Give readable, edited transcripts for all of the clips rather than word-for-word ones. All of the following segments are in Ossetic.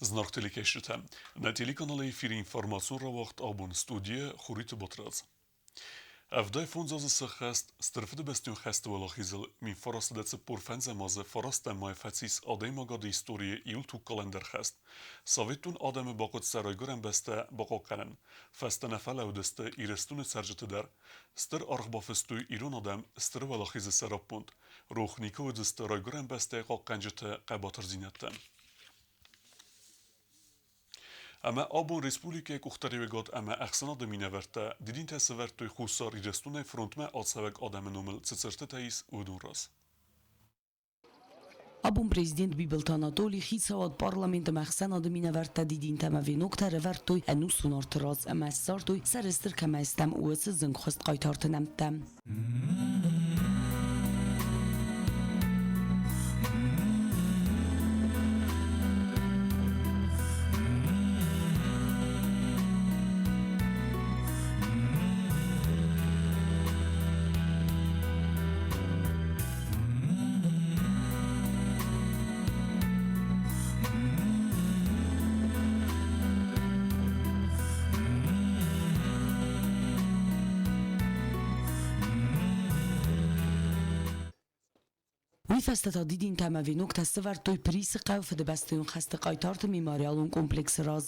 Зынаргъ телекӕсджытӕ, нӕ телеканалы эфиры информацион рауагъд абон студийӕ Хуриты Батрадз. 75 азы сӕххӕст Стыр Фыдыбӕстӕйон хӕсты уӕлахизыл 1945 азы фарастӕм май фӕцис адӕймагады историйы иу тугкалӕндӕр хӕст. Советон адӕмы бахъуыд сӕ райгуырӕн бӕстӕ бахъахъхъӕнын. Фӕстӕ нӕ фӕлӕудысты Ирыстоны цӕрджыты дӕр. Стыр аргъ бафыстой ирон адӕм Стыр Уӕлахизы сӕраппонд. Рох никуы уыдысты райгуырӕн бӕстӕйы хъахъхъӕнджыты хъӕбатырдзинӕдтӕ. Ӕмӕ абон республикӕйы къухдариуӕгад ӕмӕ ӕхсӕнады минӕвӕрттӕ дидинтӕ сӕвӕрдтой Хуссар Ирыстонӕй фронтмӕ ацӕуӕг адӕмы номыл цы цыртытӕ ис, уыдон раз. Абон президент Бибылты Анатолий хицауад, парламент ӕмӕ ӕхсӕнады минӕвӕрттӕ дидинтӕ ӕмӕ веноктӕ ӕрӕвӕрдтой ӕнусон арты раз ӕмӕ ссардтой, сӕрыстыр кӕмӕй стӕм, уыцы зынгхуыст хъайтарты нӕмттӕ. Уый фӕстӕ та дидинтӕ ӕмӕ веноктӕ сӕвӕрдтой Присы хъӕуы Фыдыбӕстӕйон хӕсты хъайтарты мемориалон комплексы раз.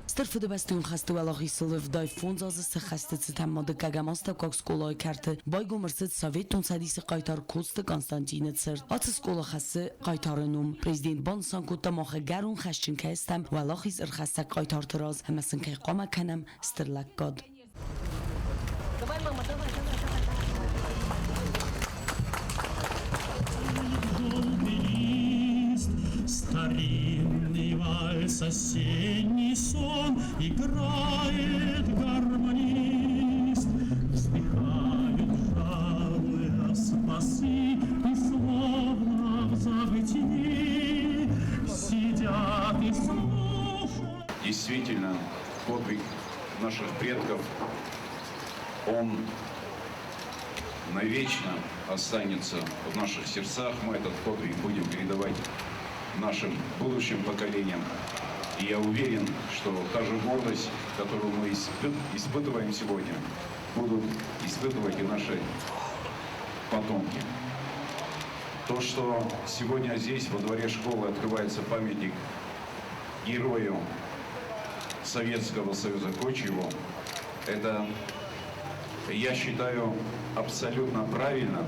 Стыр Фыдыбӕстӕйон хӕсты уӕлахизыл 75 азы сӕххӕсты цытӕн ма дыккӕгӕм астӕуккаг скъолайы кӕрты байгом ӕрцыд Советон Цӕдисы хъайтар Коцты Константины цырт. Ацы скъола хӕссы хъайтары ном. Президент банысан кодта, мах ӕгӕрон хӕсджын кӕй стӕм уӕлахиз ӕрхӕссӕг хъайтарты раз ӕмӕ сын кӕй хъуамӕ кӕнӕм стыр лӕггад. Давай, мама, давай, давай, давай. Старинный вальс, осенний сон Играет гармонист. Вздыхают, жалуя басы, И словно в забытии Сидят и слушают. Действительно, подвиг наших предков, он навечно останется в наших сердцах. Мы этот подвиг будем передавать нашим будущим поколениям. И я уверен, что та же гордость, которую мы испытываем сегодня, будут испытывать и наши потомки. То, что сегодня здесь, во дворе школы, открывается памятник герою Советского Союза Кочеву, это, я считаю, абсолютно правильно.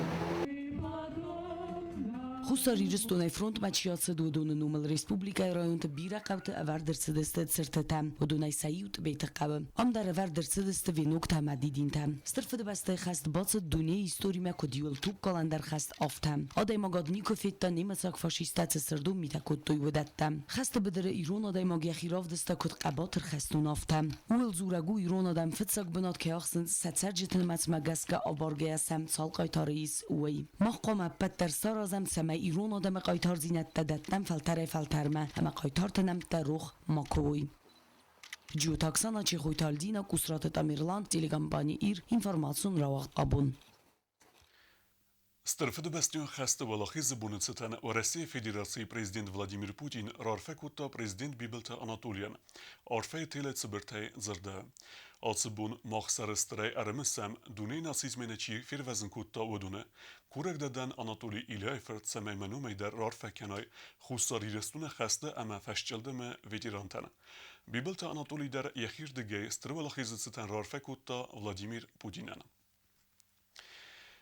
Хуссар Ирыстонӕй фронтмӕ чи ацыд, уыдоны номыл республикӕйы районты бирӕ хъӕуты ӕвӕрд ӕрцыдысты цыртытӕ. Уыдонӕй сӕ иу Тъбеты хъӕуы. Ам дӕр ӕвӕрд ӕрцыдысты веноктӕ ӕмӕ дидинтӕ. Стыр Фыдыбӕстӕйы хӕст бацыд дунейы историмӕ куыд иуыл тугкалӕндӕр хӕст, афтӕ. Адӕймагад никуы федта немыцаг фашисттӕ цы сырдон митӕ кодтой, уыдӕттӕ. Хӕсты быдыры ирон адӕймаг йӕхи равдыста куыд хъӕбатыр хӕстон, афтӕ. Ууыл дзурӕг у, ирон адӕм фыццаг бынат кӕй ахсынц, сӕ цӕрджыты нымӕцмӕ гӕсгӕ абаргӕйӕ сӕм цал хъайтары ис, уый. Мах хъуамӕ ӕппӕт дӕр саразӕм, цӕмӕй ирон адӕмы хъайтардзинӕдтӕ дӕттӕм фӕлтӕрӕй-фӕлтӕрмӕ ӕмӕ хъайтарты нӕмттӕ рох макуы уой. Джиоты Оксана, Чехойты Альдина, Къусраты Тамерлан, телекомпани Ир, информацион рауагъд абон. Стыр Фыдыбӕстӕйон хӕсты Уӕлахизы боны цытӕн Уӕрӕсейы Федерацийы президент Владимир Путин раарфӕ кодта президент Бибылты Анатолийӕн. Арфӕйы телы цыбыртӕй дзырды. Ацы бон мах сӕрыстырӕй ӕрымысӕм, дунейы нацизмӕй нӕ чи фервӕзын кодта, уыдоны. Курӕг дӕ дӕн, Анатолий Ильяйы фырт, цӕмӕй мӕ номӕй дӕр раарфӕ кӕнай Хуссар Ирыстоны хӕсты ӕмӕ фӕсчъылдымы ветерантӕн. Бибылты Анатолий дӕр йӕхирдыгӕй Стыр Уӕлахизы цытӕн раарфӕ кодта Владимир Путинӕн.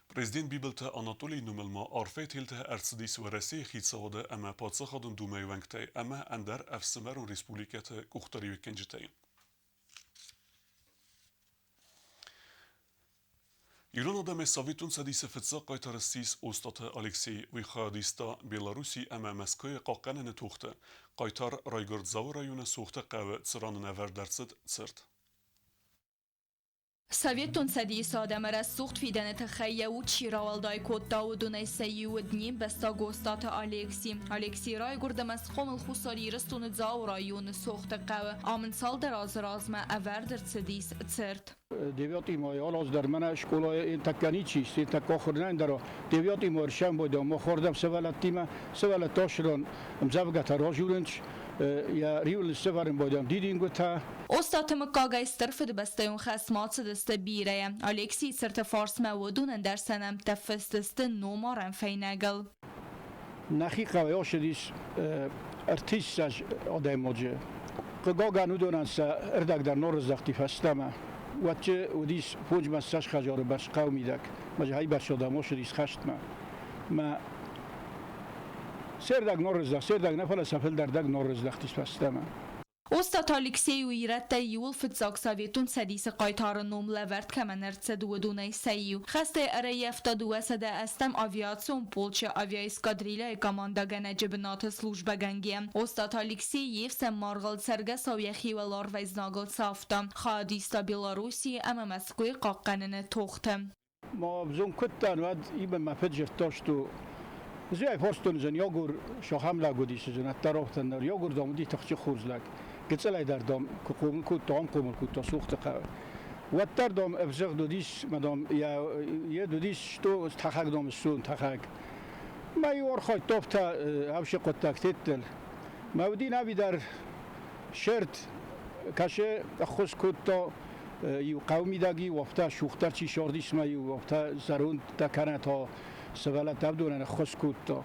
Президент Бибылты Анатолийы номыл ма арфӕйы телтӕ ӕрцыдис Уӕрӕсейы хицауады ӕмӕ Паддзахадон Думӕйы уӕнгтӕй ӕмӕ ӕндӕр ӕфсымӕрон республикӕты къухдариуӕггӕнджытӕй. Ирон адӕмӕй Советон Цӕдисы фыццаг хъайтар ссис Остъаты Алексей. Уый хайад иста Белоруссийы ӕмӕ Мӕскуыйы хъахъхъӕныны тохты. Хъайтар райгуырд Дзауы районы Сохты хъӕуы, цыран ын ӕвӕрд ӕрцыд цырт. Советон Цӕдисы адӕмы рӕсугъд фидӕны тыххӕй йӕ уд чи рауӕлдай кодта, уыдонӕй сӕ иу уыд не мбӕстаг Остъаты Алекси. Алексей райгуырд ӕмӕ схъомыл Хуссар Ирыстоны Дзауы районы Сохты хъӕуы. Ам ын цалдӕр азы размӕ ӕвӕрд ӕрцыдис цырт. Девятый май алаз дӕр мӕнӕ скъолайы тӕккӕ ничи ис, тӕккӕ ахуыр дӕр. Девятый май сӕмбӕлдӕм махордӕм сывӕллӕттимӕ, сывӕллӕттӕ асыран ӕмдзӕвгӕтӕ разурынц, йӕ риуыл сӕвӕрын байдӕм дидингуытӕ. Остъаты мыггагӕй Стыр Фыдыбӕстӕйон хӕстмӕ ацыдысты бирӕйӕ. Алексийы цырты фарсмӕ уыдонӕн дӕр сӕ нӕмттӕ фыст сты номарӕн фӕйнӕгыл. Нӕхи хъӕуӕй ацыдис ӕртиссӕдз адӕймаджы. Хъыгагӕн, уыдонӕн сӕ ӕрдӕг дӕр норыздӕхти фӕстӕмӕ. Уӕдты уыдис фондзмӕ ссӕдз хӕдзары бӕрц хъӕуы мидӕг, мӕ хайбӕрц адӕм ацыдис хӕстмӕ. Мӕ се рдӕг норыздӕхт, се рдӕг нӕ, фӕлӕ сӕ фылдӕр дӕг норыздӕхтис фӕстӕмӕ. Остъаты Алексей у ирӕттӕй иууыл фыццаг Советон Цӕдисы хъайтары ном лӕвӕрд кӕмӕн ӕрцыд, уыдонӕй сӕ иу. Хӕстӕй ӕрӕййӕфта 280 авиацион полчы авиаэскадрильяйы командӕгӕнӕджы бынаты службӕгӕнгӕ. Остъаты Алексей йе фсӕн маргъыл цӕргӕсау йӕхи уӕларвӕй знагыл цавта. Хайад иста Белоруссийы ӕмӕ Мӕскуыйы хъахъхъӕныны тохты. Ма взонг куыдтӕн, уӕд имӕ мӕ фыд зыдта, что Зӕй фарстон зын йогур сахам лӕг уыдис, зын ӕддӕрохтӕн дӕр йогур дам уыди тыхджын хорз лӕг. Гыццылӕй дӕр дам куы хъомыл кодта, ам хъомыл кодта Сухты хъӕуы. Уӕддӕр дам ӕвзыгъд уыдис, мӕ дам йӕ йед уыдис, что тӕхӕг дам ссун, тӕхӕг. Мӕ иу архайдта афтӕ ӕвсы хъуыддаг теттел. Мӕ уыди нави дӕр шерт кӕсы ӕххуыс кодта иу хъӕуы мидӕг-иу афтӕ сугъддӕр чи сордисмӕ-иу афтӕ зӕрондтӕ кӕнӕ та сывӕллӕттӕ уыдонӕн ӕххуыс кодта.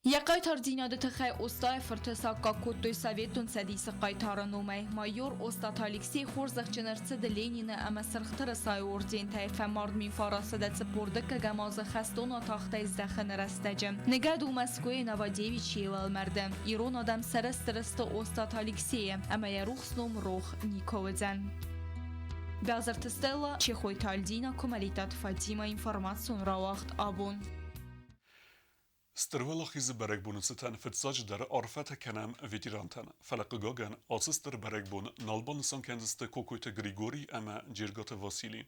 Йӕ хъайтардзинады тыххӕй Остъайы фырты саккаг кодтой Советон Цӕдисы хъайтары номӕй. Майор Остъаты Алексей хорзӕхджын ӕрцыд Ленины ӕмӕ Сырх Тырысайы ордентӕй, фӕмард 1942 азы хӕстон атахтӕй здӕхыны рӕстӕджы. Ныгӕд у Мӕскуыйы Новодевичьейы уӕлмӕрды. Ирон адӕм сӕрыстыр сты Остъаты Алексейы ӕмӕ йӕ рухс ном рох никуы уыдзӕн. Бязырты Стелла, Чехойты Альдина, Куымӕридтаты Фатимӕ, информацион рауагъд абон. Стыр Уӕлахизы бӕрӕгбоны цытӕн фыццаджыдӕр арфӕтӕ кӕнӕм ветерантӕн, фӕлӕ хъыгагӕн, ацы стыр бӕрӕгбон нал банысан кӕндзысты Кокойты Григорий ӕмӕ Джергаты Васили.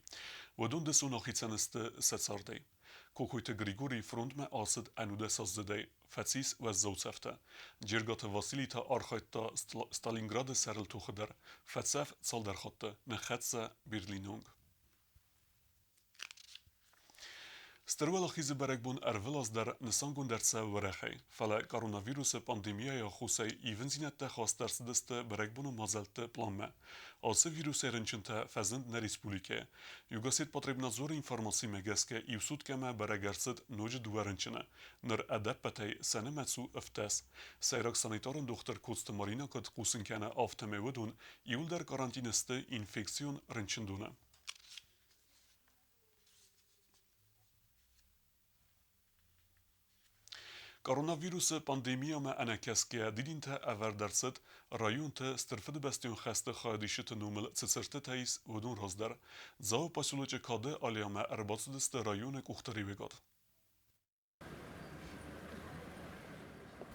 Уыдон дысон ахицӕн сты сӕ цардӕй. Кокойты Григорий фронтмӕ ацыд ӕнудӕсаздзыдӕй, фӕцис уӕззау цӕфтӕ. Джергаты Васили та архайдта Сталинграды сӕрыл тохы дӕр, фӕцӕф цалдӕр хатты, ныххӕццӕ Берлины онг. Стыр Уӕлахизы бӕрӕгбон ӕрвылаз дӕр нысангонд ӕрцӕуы уӕрӕхӕй, фӕлӕ коронавирусы пандемияйы аххосӕй ивындзинӕдтӕ хаст ӕрцыдысты бӕрӕгбоны мадзӕлтты пъланмӕ. Ацы вирусӕй рынчынтӕ фӕзынд нӕ республикӕйы. Югосетпотребнадзоры информацимӕ гӕсгӕ иу суткӕмӕ бӕрӕг ӕрцыд ноджы дыууӕ рынчыны. Ныр ӕдӕппӕтӕй сӕ нымӕц у 17. Сӕйраг санитарон дохтыр Коцты Марина куыд хъусын кӕны, афтӕмӕй уыдон иуылдӕр карантины сты инфекцион рынчындоны. Коронавирусы пандемиямӕ ӕнӕкӕсгӕйӕ дидинтӕ ӕвӕрд ӕрцыд районты Стыр Фыдыбӕстӕйон хӕсты хайадисджыты номыл цы цыртытӕ ис, уыдон раздӕр. Дзауы поселочы Кады аллеямӕ ӕрбацыдысты районы къухдариуӕгад.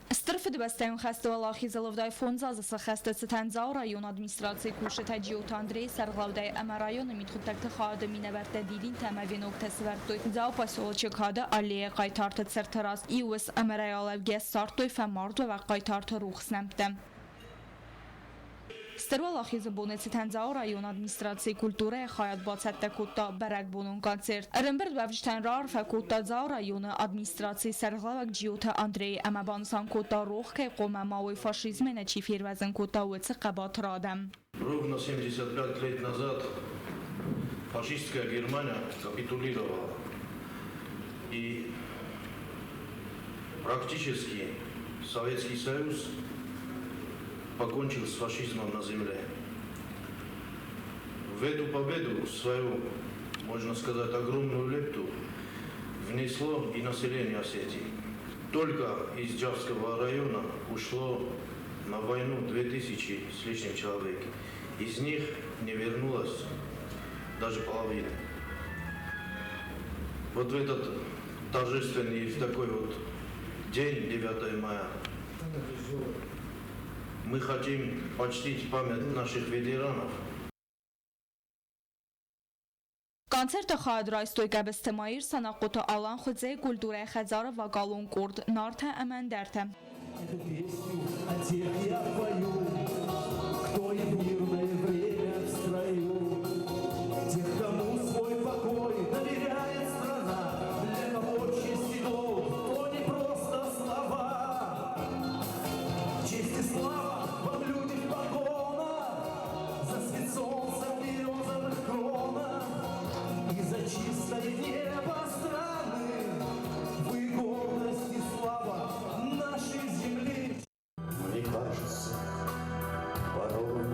Стыр Фыдыбӕстӕйон хӕсты уӕлахизы лӕвдӕй фондз азы сӕххӕсты цытӕн Дзауы районы администрацийы кусджытӕ Джиоты Андрейы сӕргълӕудӕй ӕмӕ районы мидхъуыддӕгты хайады минӕвӕрттӕ дидинтӕ ӕмӕ веноктӕ сӕвӕрдтой Дзауы поселочы Кады аллейӕ хъайтарты цырты раз. Иу ус ӕмӕ райалӕвгӕ ссардтой фӕмардуӕвӕг хъайтарты рухс нӕмттӕ. Стыр Уӕлахизы боны цытӕн Дзауы районы администрацийы культурӕйы хайад бацӕттӕ кодта бӕрӕгбонон концерт. Ӕрӕмбырдуӕвджытӕн раарфӕ кодта Дзауы районы администрацийы сӕргълӕууӕг Джиоты Андрей ӕмӕ банысан кодта, рох кӕй хъуамӕ ма уой фашизмӕй нӕ чи фервӕзын кодта, уыцы хъӕбатыр адӕм. Ровно 75 лет назад фашистская Германия капитулировала. И практически Советский Союз покончил с фашизмом на земле. В эту победу свою, можно сказать, огромную лепту внесло и население Осетии. Только из Джавского района ушло на войну 2000 с лишним человек. Из них не вернулось даже половины. Вот в этот торжественный такой вот день, 9 мая, мы хотим почтить память наших ветеранов. Концерты хайад райстой Гӕбысты Маир, Санахъоты Алан, Хуыдзейы культурӕйы хӕдзары вокалон къорд Нартӕ ӕмӕ ӕндӕртӕ. Эту песню о тех я пою, кто и в мирное время в строю, тех, кому свой покой доверяет страна, для кого честь и долг, то не просто слова. Честь и слава вам, люди в погонах, за свет солнца в березовых кронах и за чистое небо страны. Вы гордость и слава нашей земли. Мне кажется порой,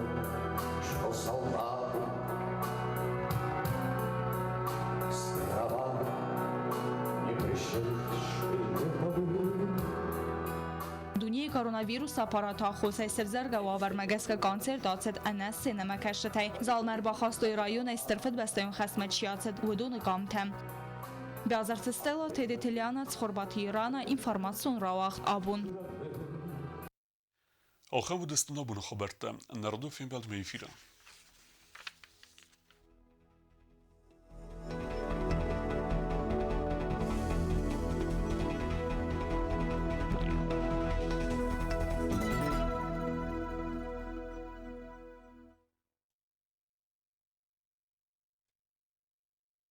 что солдаты с караваном, не пришедшие поры. Дунейы коронавирусы аппараты аххосӕй сӕвзӕргӕ уавӕрмӕ гӕсгӕ концерт ацыд ӕнӕ сценӕмӕкӕсджытӕй. Залмӕ ӕрбахастой районӕй Стыр Фыдыбӕстӕйон хӕстмӕ чи ацыд, уыдоны къамтӕ. Бязырты Стелла, Тедеты Лиана, Цхуырбаты Ирана, информацион рауагъд абон. Ахӕм уыдысты нӕ боны хабӕрттӕ. Нӕ радон фембӕлдмӕ эфиры.